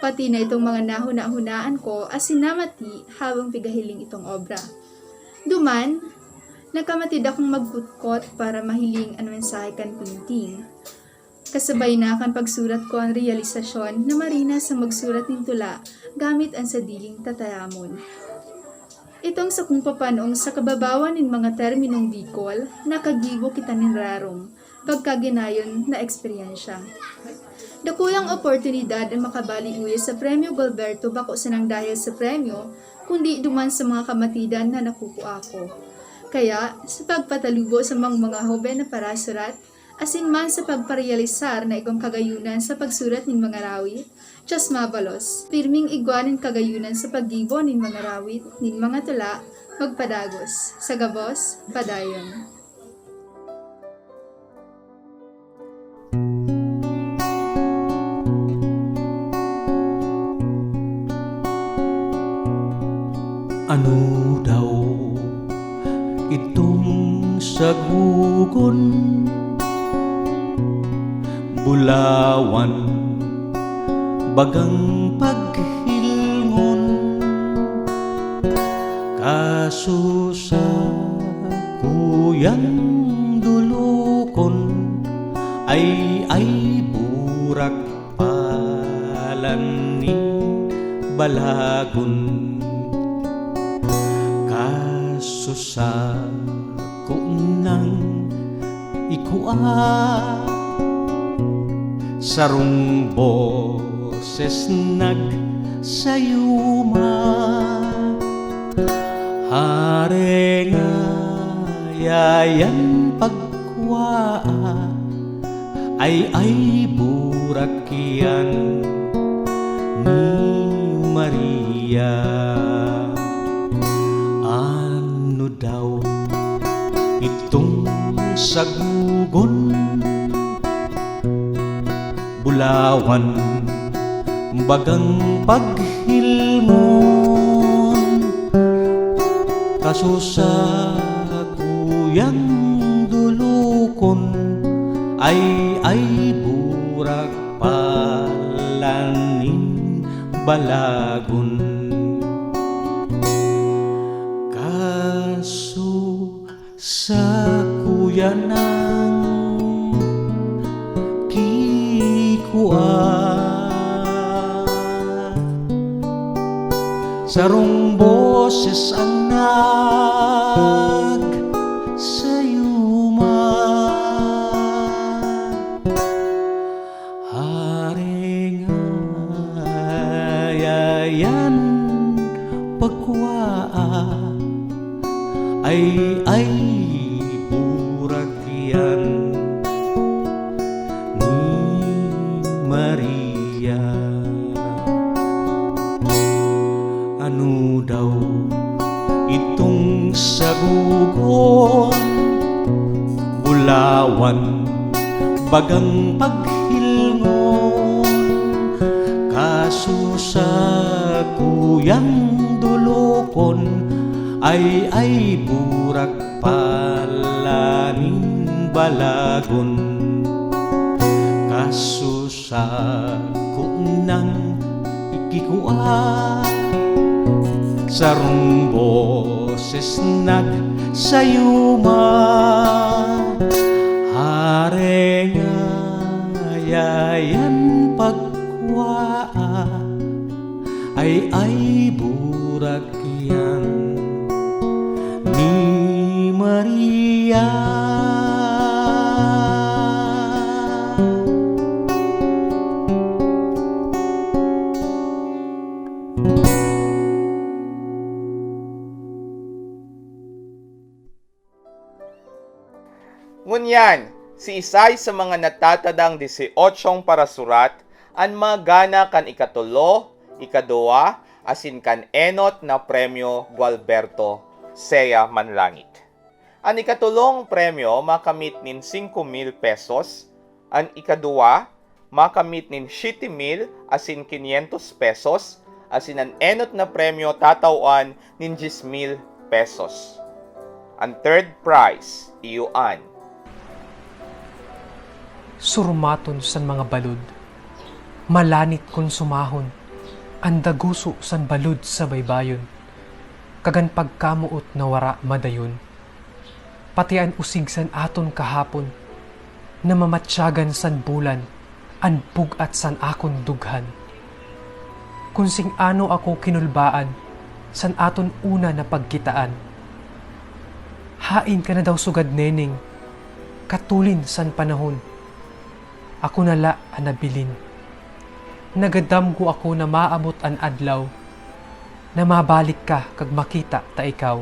pati na itong mga nahuna-hunaan ko asin namati habang pigahiling itong obra. Duman, nagkamatid akong magkutkot para mahiling an mensahe kan painting. Kasabay na kan pagsurat ko an realisasyon na marina sa magsurat nin tula gamit an sadiling tataramon. Itong sakong papanong sa kababawan nin mga terminong Bicol, nakagibo kita nin rarom, pagkaginayon na eksperyensya. Dakulang oportunidad an makabali uya sa Premyo Gilberto bako sanang dahil sa premyo, kundi duman sa mga kamatidan na nakukua ko. Kaya, sa pagpatalubo sa mga, mga hoben na parasurat, asin man sa pagparealisar na igwang kagayunan sa pagsurat nin mga rawit, Diyos mabalos, pirming igwa nin kagayunan sa paggibo nin mga rawit, nin mga tula, magpadagos, sa gabos, padayon. Ano daw itong sagugon, bulawan, bagang paghilingon, kaso sa kuyang dulokon, ay, ay, burak palan nin balagon. Kaso sa kunang ikua, sarong boses nagsayuma, "Hare nga yayan pagkwaa, ay, ay, burak iyan ni Maria." Ano daw itong sagugon, bulawan, bagang paghilingon, kaso sa kuyang dulokon, ay, ay, burak palan nin balagon. Kaso sa kuya nang kikua, sarong boses ang nagsayuma, "Hare nga yayan pagkwaa, ay, ay, burak iyan ni Maria." Ano daw itong sagugon, bulawan, bagang paghilingon, kaso sa kuyang dulokon, ay, ay, burak palan nin balagon. Kaso sa kunang ikikua, sarong boses nagsayuma, "Hare nga yayan pagkwaa, ay, ay, burak iyan ni Maria." Ngunyan, si Isay sa mga natatadang disyotsyong parasurat an magana kan ikatolo, ikaduwa, asin kan enot na premyo Gualberto Sea Manlangit. An ikatolong premyo makamit nin singko mil pesos, an ikaduwa makamit nin siyete mil asin kinyentos pesos, asin an enot na premyo tatawan nin dyes mil pesos. An third prize, iyo an. Surmaton san mga balod, malanit kun sumahon, an daguso san balod sa baybayon, kagan pagkamoot na wara madayon. Pati an usig san aton kahapon, na mamatyagan san bulan, an bug-at san akon dughan. Kun sing ano ako kinulbaan san aton una na pagkitaan. Hain ka na daw sugad neneng, katulin san panahon. Ako na la an nabilin. Nagadamgo ako na maabot an adlaw na mabalik ka kag makita ta ikaw.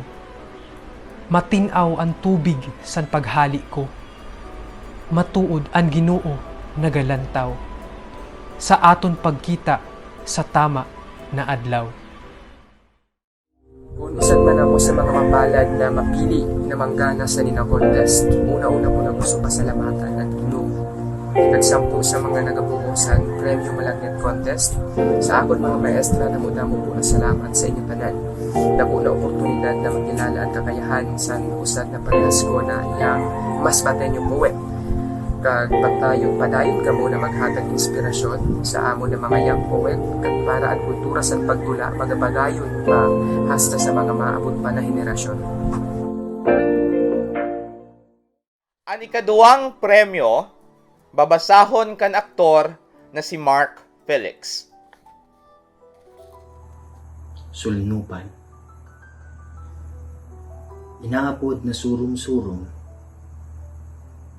Matin-aw an tubig san paghali ko. Matuod an Ginoo nagalantaw sa aton pagkita sa tama na adlaw. Kun usan man ako sa mga mapalad na mapili na manggana sa Nina Contest, una-una ko na gusto pasalamatan ang Ginoo. Nagsampo sa mga nagabuo sa Premyo Malagnet Contest, sa akon mga maestra, damo-damo po na salamat sa inyo tanan. Dako na oportunidad na makilala ang kakayahan sa usad na parehas ko na iya mas patenyo poet. Kag pagtayo, padayon kamo na maghatag inspirasyon sa amo na mga young poet, kag para an kultura san pagtula magapadayon pa hasta sa mga maabot pa na henerasyon. An ikaduwang premyo, babasahon kan aktor na si Mark Felix. Sulnupan. Inaapod na surom-surom,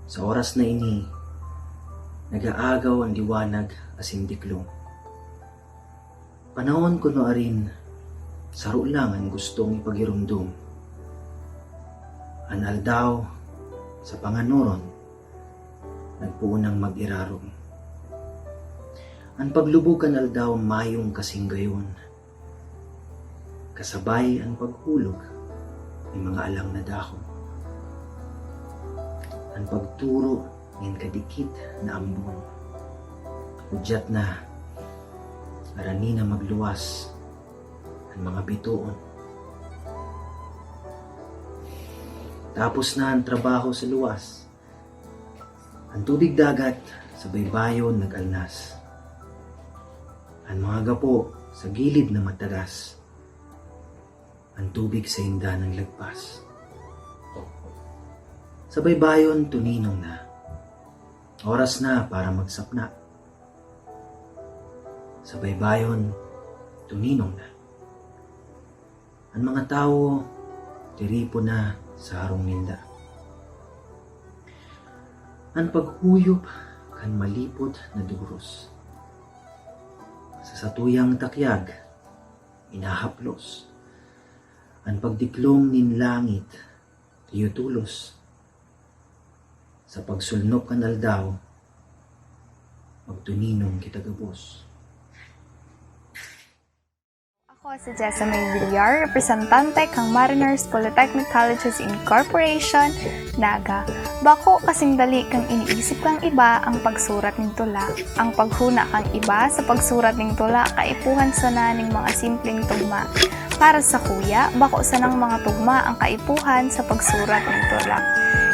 sa oras na ini, nag-aagaw an liwanag asin diklom. Panahon kuno arin, saro lang an gustong ipagiromdom. An aldaw, sa panganoron, nagpoon nang mag-irarom. An paglubog kan aldaw mayong kasinggayon, kasabay an paghulog nin mga alang na dahon. An pagturo nin kadikit na ambon, hudyat na, arani na magluwas an mga bitoon. Tapos na an trabaho sa luwas. An tubig dagat sa baybayon nag-alnas. An mga gapo sa gilid na matagas. An tubig sainda naglagpas. Sa baybayon, tuninong na. Oras na para magsapna. Sa baybayon, tuninong na. An mga tawo, tiripon na sa harong ninda. An paghuyop kan malipot na doros. Sa satuyang takyag, inahaplos. An pagdiklom nin langit, iyo tolos. Sa pagsulnop kan aldaw, magtuninong kita gabos. Ako si Jessa May Villar, representante kan Mariners Polytechnic Colleges Incorporation, Naga. Bako kasing dali kan iniisip kan iba ang pagsurat nin tula. Ang paghona kan iba sa pagsurat nin tula kaipuhan sana nin mga simpleng tugma. Para sakuya, bako sanang mga tugma ang kaipuhan sa pagsurat nin tula.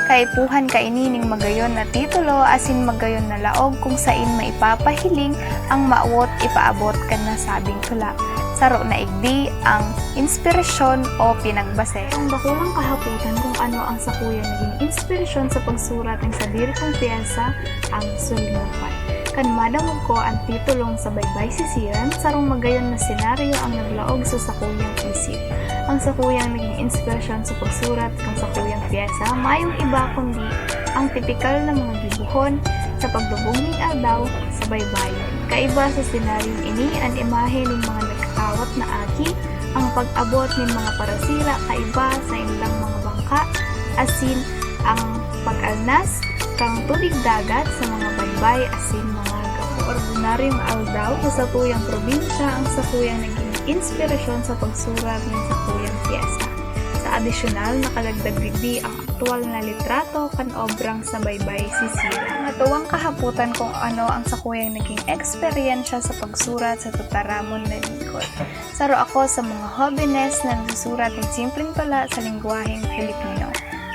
Kaipuhan kaini nin magayon na titulo asin magayon na laog kung sain maipapahiling ang mawot ipaabot kan nasabing tula. Saro na igdi ang inspirasyon o pinagbase. Ang dakulang kahapotan kung ano ang sakuya nagin inspirasyon sa pagsurat nin sadiri kong pyesa, ang Sulnupan. Kan madangog ko an titulong Sa Baybay Sisiran, sarong magayon na senaryo ang naglaog sa sakuyang isip. Ang sakuyang nagin inspirasyon sa pagsurat kan sakuyang pyesa mayong iba kundi ang tipikal na mga gibohon sa pagdubog nin aldaw sa baybayon. Kaiba sa senaryong ini an imahe nin mga nagkakawat na aki, ang pag-abot nin mga parasira kaiba sa indang mga bangka, asin ang pag-alnas kan tubig dagat sa mga baybay asin mga gapo. Ordinaryong aldaw sa satuyang probinsya ang sakuyang nagin inspirasyon sa pagsurat nin sakuyang pyesa. Sa adisyonal, nakalagdag digdi ang aktual na litrato kan obrang Sa Baybay Sisira. Natuwang kahapotan kung ano ang sakuyang naging eksperyensya sa pagsurat sa tataramon na Bicol. Saro ako sa mga hobenes na nagsusurat nin simpleng tula sa lengguwaheng Filipino.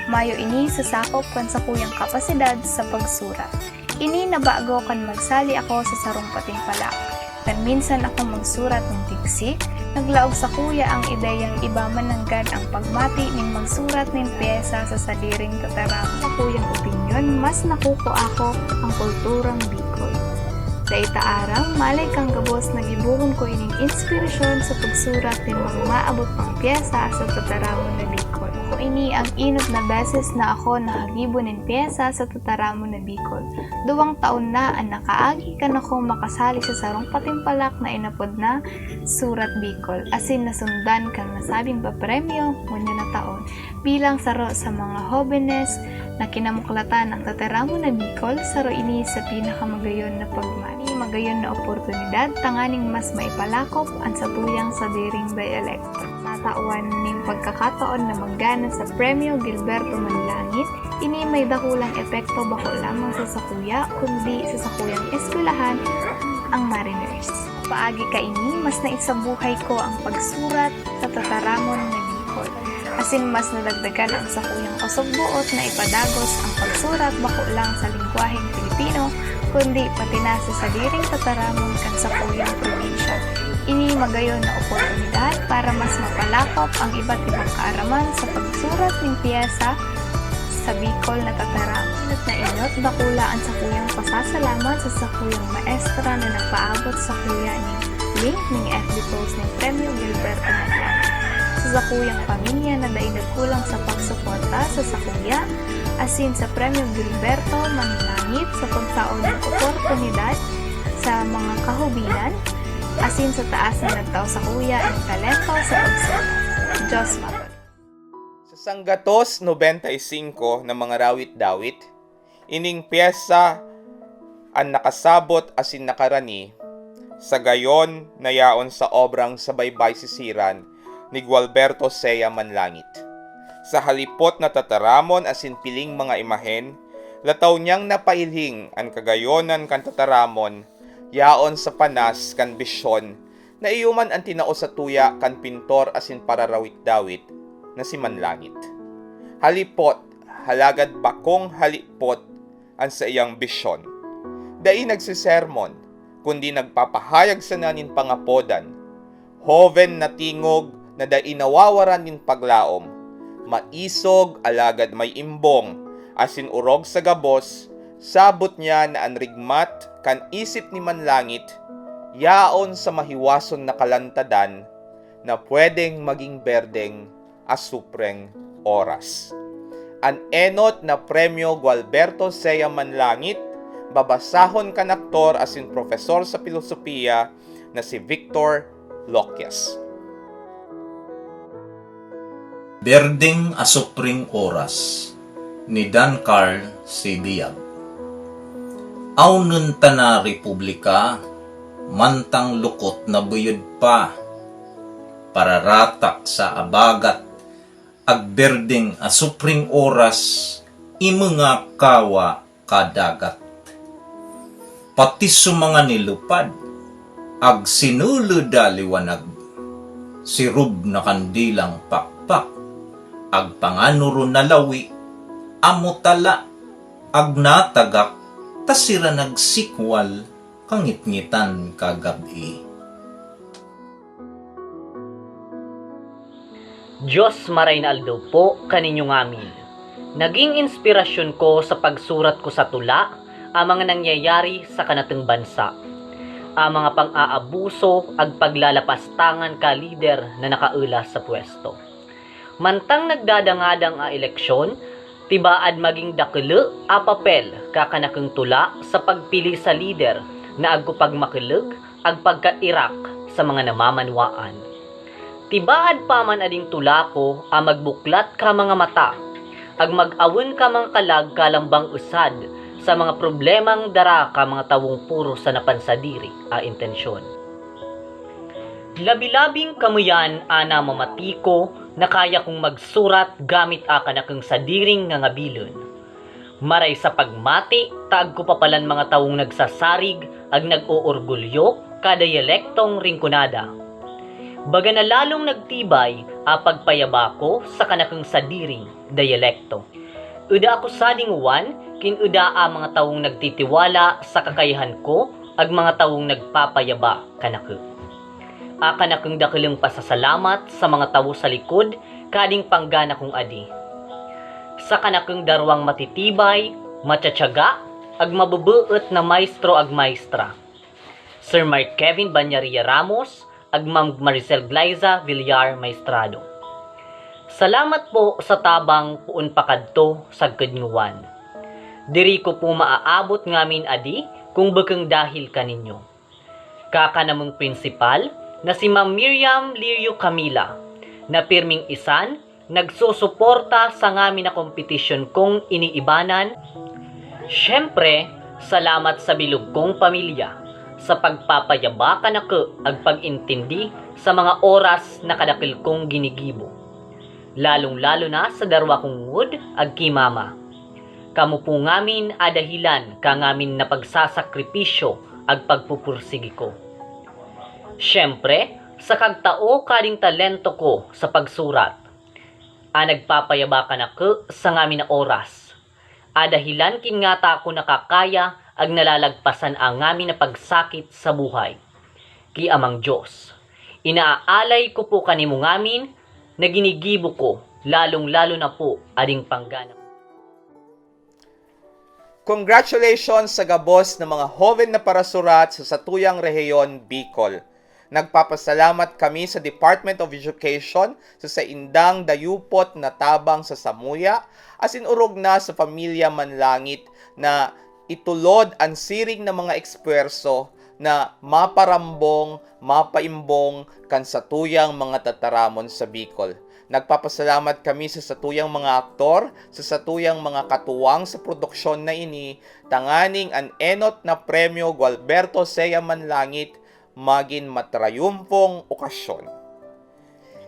Mayo ini sa sakop kan sakuyang kapasidad sa pagsurat. Ini nabago kan magsali ako sa sarong patimpalak. Kan minsan ako magsurat nin tiksi, naglaog sakuya ang ideyang iba man nanggad ang pagmati nin magsurat nin pyesa sa sadiring tataramon. Sakuyang opinyon, mas nakukua ko ang kulturang Bicol. Dai ta aram, malay kan gabos na gibohon ko ining inspirasyon sa pagsurat nin mga maabot pang pyesa sa tataramon na Bicol. Ako ini ang enot na beses na ako nakagibo nin pyesa sa tataramon na Bicol. Duwang taon na an nakaagi kan ako makasali sa sarong patimpalak na inapod na Surat Bicol, asin nasundan kan nasabing papremyo ngunyan na taon. Bilang saro sa mga hobenes na kinamuklatan ang tataramon na Bicol, saro ini sa pinakamagayon na pagmani, magayon na oportunidad tanganing mas maipalakop an satuyang sadiring dialekto. Natawan nin pagkakataon na manggana sa Premyo Gilberto Manlangit, ini may dakulang epekto bako lamang sa sakuya, kundi sa sakuyang eskwelahan, ang Mariners. Paagi kaini, mas naisabuhay ko ang pagsurat sa tataramon na Bicol. Asin mas nadagdagan ang sakuyang kosog-boot na ipadagos ang pagsurat bako lang sa lengguwaheng Filipino, kundi pati na sa sadiring tataramon kan sakuyang probinsya. Ini magayon na oportunidad para mas mapalakop ang iba't ibang kaaraman sa pagsurat nin pyesa sa Bicol na tataramon. Inot na inot, dakula an sakuyang pasasalamat sa sakuyang maestra na nagpaabot sakuya nin link nin F B post nin Premyo Gilberto Manlangit. Sa sakuyang pamilya na dai nagkulang sa pagsuporta sa sakuya, asin sa Premyo Gilberto Manlangit sa pagtao nin oportunidad sa mga kahubinan, asin sa taas na nagtao sakuya nin talento sa pagsurat. Diyos maton. Sa sanggatos nobenta y singko na mga rawit-dawit, ining pyesa an nakasabot asin nakarani sa gayon na yaon sa obrang Sa Baybay Sisiran ni Gualberto Sea Manlangit. Sa halipot na tataramon asin piling mga imahen, lataw niyang napahiling an kagayonan kan tataramon yaon sa panas kan bisyon na iyo man an tinao satuya kan pintor asin pararawit-dawit na si Manlangit. Halipot, halagad bakong halipot an saiyang bisyon. Dai nagsesermon, kundi nagpapahayag sana nin pangapodan. Hoven na tingog na dai nawawaran nin paglaom. Maisog, alagad may imbong, asin orog sa gabos, sabot niya na an rigmat kan isip ni Manlangit yaon sa mahiwason na kalantadan na pwedeng maging berdeng asupreng oras. An enot na Premyo Gualberto Sea Manlangit, babasahon kan aktor asin profesor sa pilosopiya na si Victor Loquias. Berdeng Asupreng Oras, ni Dan Carl C. Biag. Awnon ta na republika, mantang lukot na buyod pa. Pararatak sa abagat, agberdeng asupreng oras, i mga kawa ka dagat. Pati sa mga nilupad, agsinulod a liwanag, sirub na kandilang pakpak, agpanganuron na lawi, amo tala, agnatagak, ta sira nagsikwal, kangitngitan kagab-i. Diyos, maray na aldaw po kaninyo ngamin. Naging inspirasyon ko sa pagsurat ko sa tula ang mga nangyayari sa kanatong bansa, ang mga pang-aabuso ag paglalapastangan ka lider na nakaula sa pwesto. Mantang nagdadangadang a eleksyon, tibaad maging dakula a papel kakanakong tula sa pagpili sa lider na agkupag makulog ag pagkairak sa mga namamanwaan. Tibaad pa man ading tula ko a magbuklat ka mga mata, ag mag-awon ka mga kalag kalambang usad sa mga problemang dara ka mga tawong puro sa napansadiri a intensyon. Labi-labing kamuyan ana mamati ko na kaya kong magsurat gamit akan akong sadiring ngangabilon. Maray sa pagmati, taag ko pa palan mga tawong nagsasarig ag nag-oorgulyo ka diyalektong Rinconada. Baga na lalong nagtibay a pagpayaba ko sa kanakong sadiring diyalekto. Eda ako sadingowan kin eda a mga tawong nagtitiwala sa kakayahan ko ag mga tawong nagpapayaba kanako. Akan akong dakulong pasasalamat sa mga tawo sa likod kading panggana kong adi. Sa kanakong darwang matitibay, matyatyaga, ag mabubuot na maestro ag maestra, Sir Mark Kevin Banyaria Ramos ag Ma'am Maricel Glyza Villar Maestrado. Salamat po sa tabang poon pakadto sagkod nguwan. Diri ko po maaabot ngamin adi kung bukong dahil kaninyo. Kakanamong prinsipal na si Ma'am Miriam Lirio Camila, na pirming isan nagsusuporta sa ngamin na kompetisyon kong iniibanan. Siyempre, salamat sa bilog kong pamilya sa pagpapayaba kanako ag pag-intindi sa mga oras na kadakul kong ginigibo, lalong-lalo na sa darwa kong ngod ag ki Mama. Kamo po ngamin a dahilan kan ngamin na pagsasakripisyo ag pagpupursigi ko. Siyempre, sa kagtao kading talento ko sa pagsurat, a nagpapayaba kanako sa ngamin na oras, a dahilan kin ngata ako nakakaya ag nalalagpasan an ngamin na pagsakit sa buhay. Ki Amang Diyos, inaalay ko po kanimo ngamin na ginigibo ko, lalong-lalo na po ading panggana. Congratulations sa gabos na mga hoven na parasurat sa satuyang rehiyon, Bicol. Nagpapasalamat kami sa Department of Education sa saindang dayupot na tabang sa samuya, asin orog na sa Pamilya Manlangit na itulod an siring na mga espuwerso na maparambong, mapaimbong kan satuyang mga tataramon sa Bicol. Nagpapasalamat kami sa satuyang mga aktor, sa satuyang mga katuwang sa produksyon na ini, tanganing an enot na Premyo Gualberto Sea Manlangit magin matrayumpong okasyon.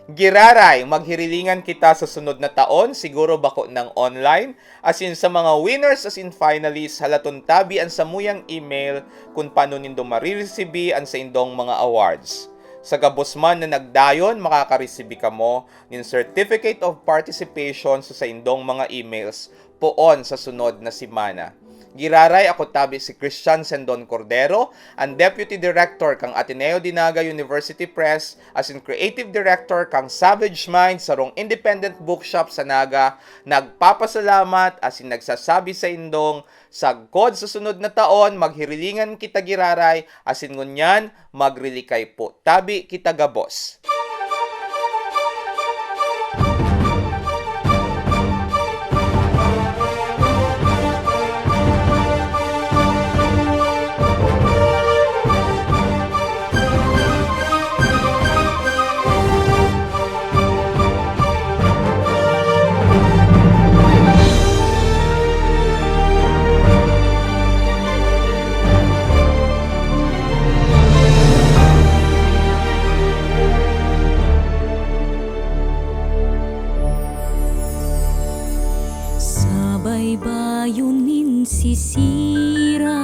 Giraray, maghirilingan kita sa sunod na taon, siguro bako nang online. Asin sa mga winners asin finalists, halaton tabi an samuyang email kun paano nindo mariresibi an saindong mga awards. Sa gabos man na nagdayon, makakaresibi kamo nin Certificate of Participation sa saindong mga emails poon sa sunod na semana. Giraray, ako tabi si Christian Sendon Cordero, an Deputy Director kan Ateneo de Naga University Press asin Creative Director kan Savage Mind, sarong independent bookshop sa Naga, nagpapasalamat asin nagsasabi saindong sagkod sa sunod na taon, maghirilingan kita giraray, asin ngunyan, magrilikay po. Tabi kita gabos. Sa baybayon nin sisira,